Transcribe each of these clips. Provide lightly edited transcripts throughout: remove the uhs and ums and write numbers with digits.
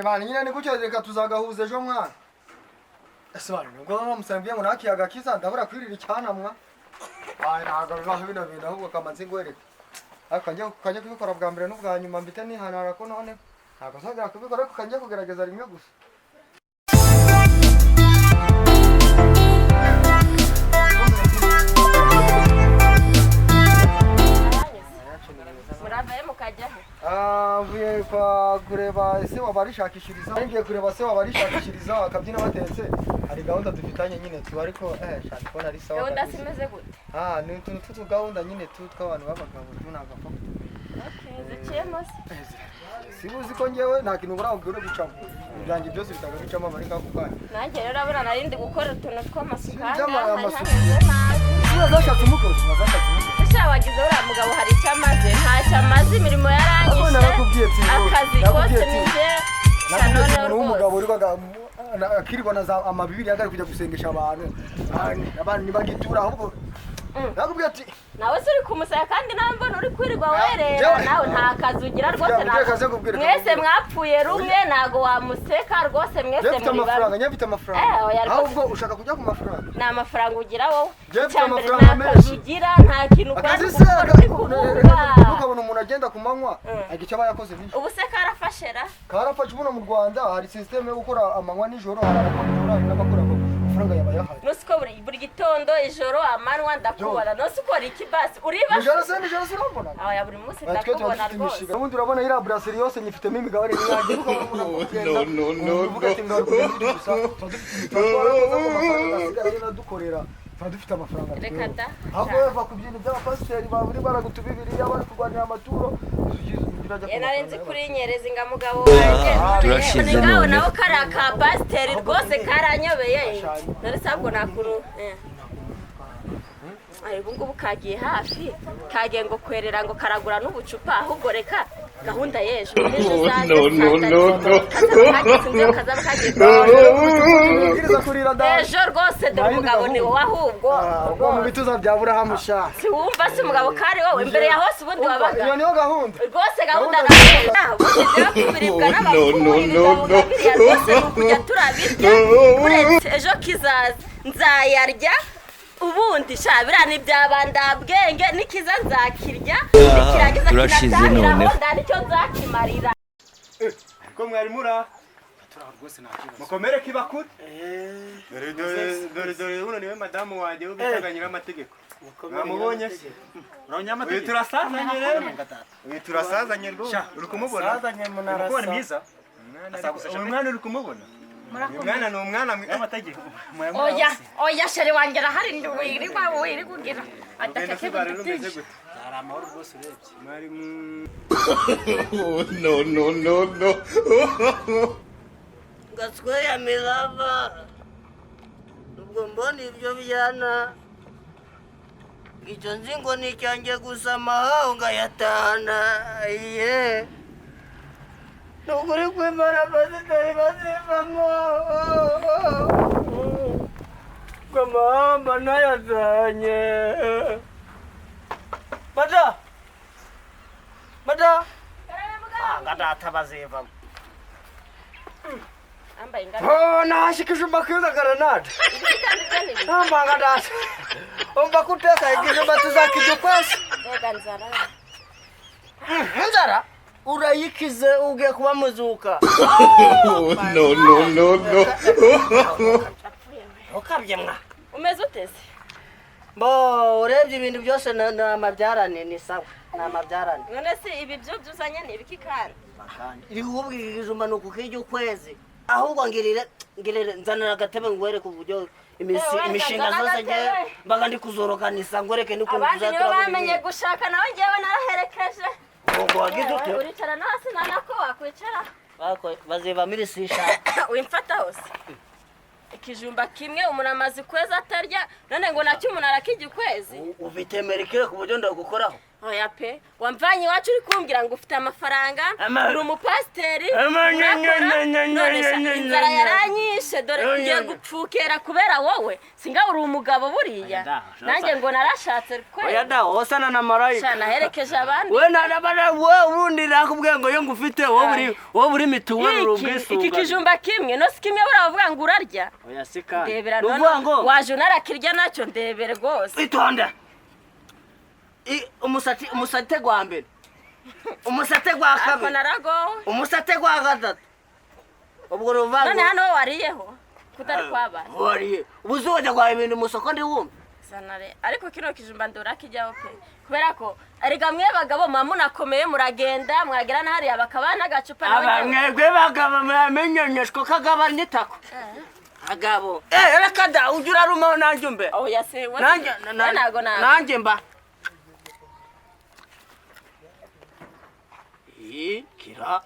Bana nyine ni gutyo, reka tuzagahuza ejo mwana. Ese bana, nubwo bamusambye ngo nakiyaga kiza, ndabura kwirira icyanamwa. Ay, ntabwo bibaho bino bintu, ahubwo kamanzi ngwereke. Ariko kajya kubikora bwa mbere n'ubwa nyuma, mbite nihanara ko none ntabwo nzongera kubikora, ariko kajya kugerageza rimwe gusa. Muravayo mukajya he? Ah, mvuye kwa kureba ese wabarishakishiriza, ngiye kureba se wabarishakishiriza akabyina batetse. Hari gahunda dufitanye nyine tu, ariko shaka kubona ari sawa Gahunda kabisa. zimeze gute? Ah, ni utuntu tw'utugahunda nyine tu tw'abantu b'abagabo tu, ntabwo apfa. Okay, ziciyemo se? Si uzi ko njyewe nta kintu ubura ubwira gucamo, ibyanjye byose bitaga bicamo amarika ako kanya. Nanjye rero urabona nari ndi gukora utuntu tw'amasuku. Si Aha iby'ama- ngaha hari amasuku. hameze nabi. Niba zashatse umukozi, zashatse umukozi. Ese wagize uriya mugabo hari icyo amaze? Ntacyo amaze, imirimo Ariko yaranyishe. narakubwiye ati Akazi narakubwiye kose ati ni njye. nakubwiye ati Noneho umuntu w'umugabo rwose wirirwaga akirirwa na za amabibiri ari kujya gusengesha abantu. Abantu ntibagitura ahubwo. Nakubwiye ati Nawe se uri kumusaya kandi nawe mbona uri kwirirwa werera? Njyewe- Nawe nta kazi ugira rwose. Njyewe Ntabwo kaze nkubwire, mwese kakubwire. mwapfuye rumwe, ntabwo wamuseka rwose mwese Njyewe mfite muri amafaranga, bamwe. njyewe mfite amafaranga. Eh, oya rwose. Ahubwo ushaka kujya ku mafaranga. Ni amafaranga ugira wowe? Njyewe mfite Icya mbere, amafaranga nta kazi menshi. ugira, nta kintu ukora. Akazi se Uri kubumva. ukabona umuntu agenda ku manywa agira icyo aba yakoze nijoro. Ubu se karafashe ra? Karafashe. Ubuno mu Rwanda hari sisiteme yo gukora amanywa nijoro, hari abakora nijoro, hari n'abakora amafaranga yaba yahaye. Nusi ko buri gitondo, ijoro, amanywa ndakubona, nusi ukora iki basi? Uriba? Nijoro se, nijoro se urambona? Oya, buri munsi Twe tuba ndakubona dufite rwose. imishinga. Ubundi urabona iriya brasserie yose nyifitemo imigabane yanjye, ukabona umuntu akugenda, No, no, no, uvuga ati no. ngaruka kugenda gusa. Tuba dufite, tuba twarakoze ku mafaranga asigara nyine adukorera, tuba dufite amafaranga Reka twebwe. da. Ahubwo bava ku bintu by'abapasiteri bari baraguta Bibiliya, bari kurwanira amaturo, ugira ajya ku Ye, nari nzi mafaranga. kuri nyereza inga mugabo wanjye. Turashize None ngaho noneho. nawe kariya ka pasiteri rwose karanyobeye. None se ahubwo nakuru ubu ngubu kagiye hafi, kagiye ngo kwerera ngo karagura n'ubucupa. Ahubwo reka gahunda y'ejo ejo uzaze. No, no, Saa no, tatu. no. Kazaba kageze inzu, kazaba kagiye. Ubwiriza kurira da. Ejo rwose dore Nta yindi umugabo ni gahunda. wowe ahubwo. Ah, ubwo mu bituza bya Burahamu sha. Si wumva se umugabo kari wowe imbere ya hose ubundi wabaga? Iyo niyo gahunda. Rwose gahunda Gahunda. nawe ubundi rero kubiribwa n'abapfumu, No, no, ibigabo no, no. biriya rwose ni ukujya turabirya. Uretse ejo kizaza nzayarya ubundi sha, biriya ni ibyabandabwenge, nikiza nzakirya, nikirangiza Turashize kinatahiraho noneho. nda nicyo nzakimarira. Ko mwari muri mukomere kibakuru. Dore dore dore dore, uno niwe madamu wanjye wo bitaga nyiramategeko. Mwamubonye se? Uyu turasazanye rero, uyu turasazanye rwose. Uri kumubona? Uri mwiza. Uyu mwana uri kumubona? Uyu mwana ni umwana Amategeko. Oya oya, chéri wanjye arahari, wirirwa wirirwa ugira Urugendo se adakeke. rwari rumeze gute? Hari amahoro rwose urebye. Mwari No, no, no, no. Gasweya miraba, ubwo mbona ibyo byana, icyo nzi ngo ni icyanjye gusa, amahaho ngayatahana. Iye, ni ukuri kw'Imana, pasiteri bazivamo ngo amahamba nayazanye. Mada, mada, nga data bazivamo. Ambaye ingano. Oh, nashika ijumba kwiza granade. Ambanga data. Umva kuteka ikijumba tuzakijya ukwezi. Mbega nzara! Inzara urayikize, ugiye kuba muzuka. No, no, no, no. Ukabye mwa. Umeze uteze? Bo urebye ibintu byose ni amabyarane, ni sawa, ni amabyarane. None se ibi byo byuzanye ni ibiki kandi? Iri kubwira ikijumba ni ukukijya ukwezi. Ahubwo ngirire ngirire, nzanira agatebe ngwereke uburyo Eh, imishinga nzana zose ngewe agatebe. mbaga ndi kuzorokanisa, ngwereke n'ukuntu Abandi nibo tuzatura. bamenye gushaka, nawe ngewe naraherekeje. Ubwo wagize ute? Uricara no hasi, nta nako wakwicara. Bazivamo irisisha. Wimfata hose. Ikijumba kimwe umuntu amaze ukwezi atarya, none ngo nacyo umuntu arakijya ukwezi? Ufite merikire ku buryo ndagukoraho. Oya pe, wamvanye iwacu uri kumbwira ngo ufite amafaranga, uri umupasiteri, none inzara yaranyishe, dore ngiye gupfukera kubera wowe. Singa uri umugabo buriya, nanjye ngo narashatse kweli. Oya da, osana na marayika. Naherekeje abandi. We narabara we ubundi nakubwiye ngo yo ngufite wowe uri mituweli uri ubwisungane. Iki kijumba kimwe no si kimwe buravuga ngo urarya. Oya sika. Ndebera none waje unarakirya nacyo ndebere rwose. Itonde. Umusate gwa mbere, umusate gwa kabiri, umusate gwa gatatu. Ubwo ruvango none hano wariyeho kutari kwabana wariye ubuzoja gwa ibintu musoko ndi wumva sanare. Ariko kino kijumba ndora kijyaho pe, kubera ko erega mwe bagabo munakomeye muragenda mwagera na hariya bakabana agacupa. Aba mwebwe bagabo muramenyeshwa kagabanye itako agabo. Reka da ujya urarumaho nanjye umbe. Oya se nanjye mba kira.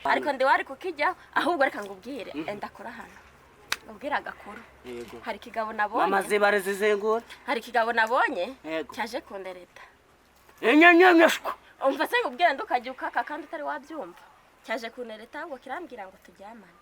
Ariko ndi wari kukijya ahubwo reka ngubwire ndakora hano ubwira agakuru. Hari kigabo nabonye mama zibare zizengura. Hari kigabo nabonye cyaje kundereta enyenyeshwa. Umva se ngubwire ndukajya ukaka kandi utari wabyumva. Cyaje kundereta ngo kirambwira ngo turyamane.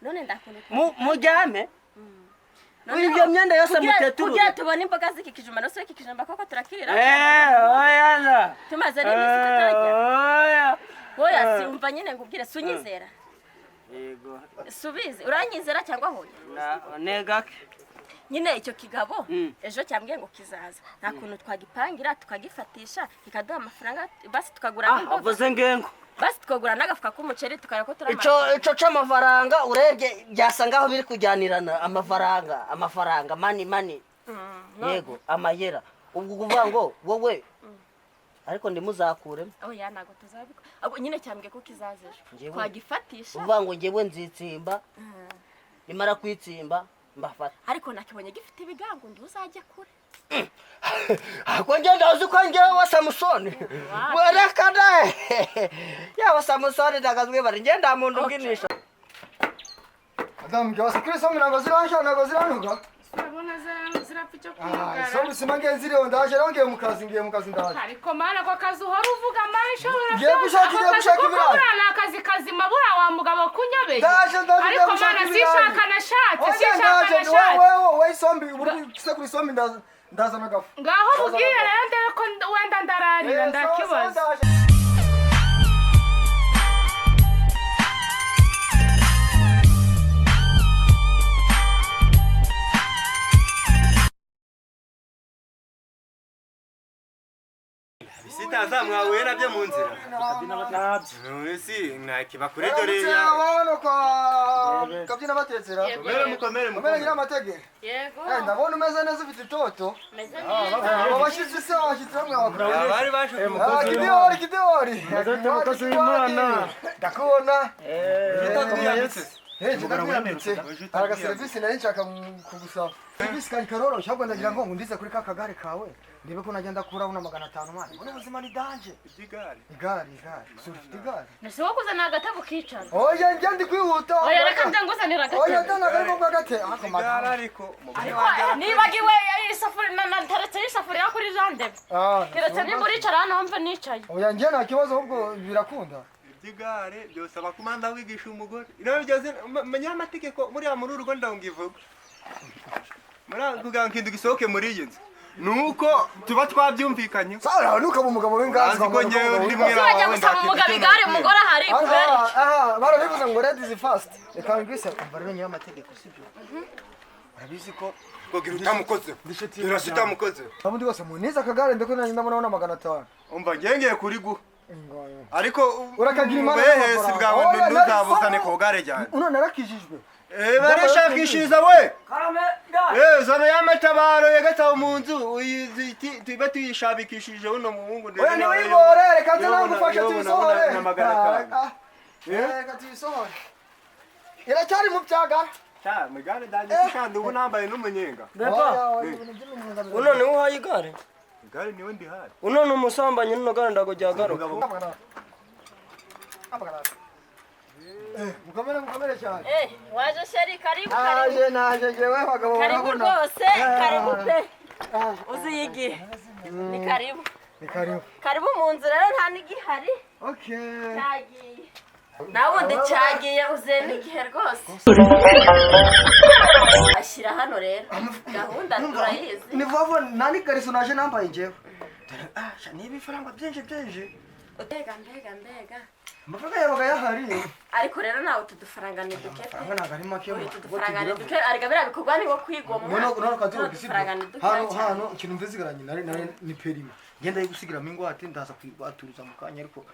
None ndakuntu mujyame ibyo myenda yose muteturure kugira tubone imboga z'iki kijumba. No se iki kijumba koko turakirira. Oya na tumaze n'iminsi tutarya. Oya oya si umva nyine ngubwire sunyizera. Yego subize uranyizera cyangwa hoya na negake nyine icyo kigabo ejo cyambwiye ngo kizaza nta kuntu twagipangira tukagifatisha kikaduha amafaranga basi tukagura n'imboga. Avuze ngengo basi tukagura n'agafuka k'umuceri tukareka ko turamara. Ico c'amafaranga urebye byasa ngaho biri kujyanirana amafaranga amafaranga mani mani. Yego amayera ubwo kuvuga ngo wowe ariko ndimuzakuremo. Oya nago tuzabikora. Abo nyine cyambwiye ko kizaza ejo twagifatisha. Uvuga ngo ngewe nzitsimba nimara kwitsimba mbafata. Ariko nakibonye gifite ibigango nduzajya kure. Ako ngenda uzi ko ngewe wa Samusoni. Werekana. Yawa Samusoni ndagazwe bari ngenda muntu nginisha. Adam gyose kuri somwe ntabwo ziransha ntabwo ziranuka. Urabona zirapfa icyo kumugara. Isombe simange nziriho ndaje ngiye mu kazi ngiye mu kazi ndaje. Ariko mana ko kazi uhora uvuga mana ishobora ngiye gushaka ibirayi. Ni akazi kazima bura wa mugabo kunyabeye. Ndaje ariko mana sishaka nashatse sishaka nashatse. Wewe isombe uri sekuri isombe ndazana gafu. Ngaho mubwire rero ndebe ko wenda ndararira ndakibaza. Sitaza mwahuye nabyo mu nzira. Nabyo. Si nakibakure dore ya. Abana kwa kabyina batetsera. Mukomere mukomere ngira amatege. Yego. Ndabona umeze neza ufite itoto. Meze neza. Aba bashyitsi se abashyitsi bamwe bakuru. Abari bashuka umukozi. Kidori kidori. Umukozi w'Imana. Ndakubona. Utatwiyambitse. Haraga serivisi nari nshaka kugusaba. Serivisi kari karoroshye ahubwo ndagira ngo ngundize kuri ka kagare kawe. Ndebe ko najya ndakuraho na 500 mwana. Ubona ubuzima ni danje. Igare. Igare igare. Ufite igare. Nese wo kuzana agatebo kicara. Oya njye ndi kwihuta. Oya reka nje nguzanira agatebo. Oya ndana kari ko gate. Ako madame. Ariko nibagiwe isafuriya na nteretse isafuriya kuri jandebe. Keretse nimba uricara hano wumve nicaye. Oya njye nta kibazo ahubwo birakunda. Igare byosaba kumanza wigisha umugore. Ino byose menya amategeko muri ya muri urugo ndongivuga. Muri kugira ngo gisohoke muri iyi nzu. Nuko tuba twabyumvikanye. Sara nuko umugabo w'inganzwa ngo ngewe ndi mwe wawe gusaba umugabo igare umugore ahari kubera. Aha barabivuze ngo ladies first. Reka ngwise umva rero nyira amategeko sibyo. Urabizi ko kugira utamukoze. Birasi utamukoze. Abundi bose muniza akagare ndeko nanjye ndabona 500. Umva ngengeye kuri gu. Ariko urakagira imana hesi bwawe nduzabuzane ko gare cyane. Uno narakijijwe. Barashakishiriza we. Karame. Zana y'amatabaro yagatawe mu nzu tuba tuyishabikishije uno muhungu. Oya ni wibore reka nzagufasha tubisohore. Reka tubisohore. Iracyari mu byagara. Cya mugare ndaje kandi ubu nambaye n'umunyenga. Beba. Uno ni uhaye igare. Igare niwe ndihaye. Uno ni umusambanyi nino gare ndagojya garuka. Mukomere mukomere cyane. Waje sheri karibu karibu. Naje naje ngewe abagabo barabona. Karibu rwose karibu pe. Uziyigiye. Ni karibu. Ni karibu. Karibu mu nzu rero, nta n'igihari. Okay. Cyagiye nawe ubundi, cyagiye uziye n'igihe rwose. Ashyira hano rero, gahunda turayizi. Ni vuba, nta n'ikariso naje nambaye njyewe. Dore, ah, sha, ni ibifaranga byinshi byinshi. Mbega, mbega, mbega! Amafaranga yabaga yahari. Ariko rero nawe utu dufaranga ni duke pe. Amafaranga ntabwo ari make. Uyu, utu dufaranga ni duke arega, biriya bikorwa ni nko kwigomwa. None none kazi. Tuno dufaranga ni duke Hano cyane. hano ikintu mvizigaranye nari ni permis. Ngenda yigusigiramo ingwate, ndaza kuyibaturuza mu kanya, ariko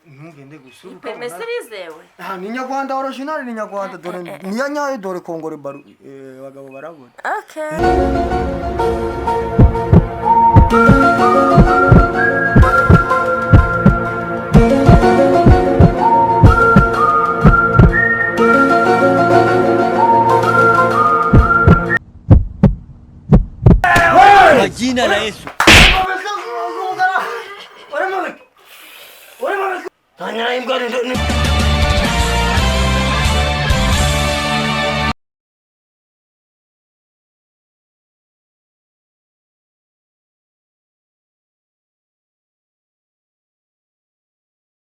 ntugende gusa. Permis irizewe? Ah, ni nyarwanda original, ni nyarwanda, dore ni ya nyayo, dore kongore baru, abagabo barabona. Okay. Jina la Yesu. Tanyara imbwa ni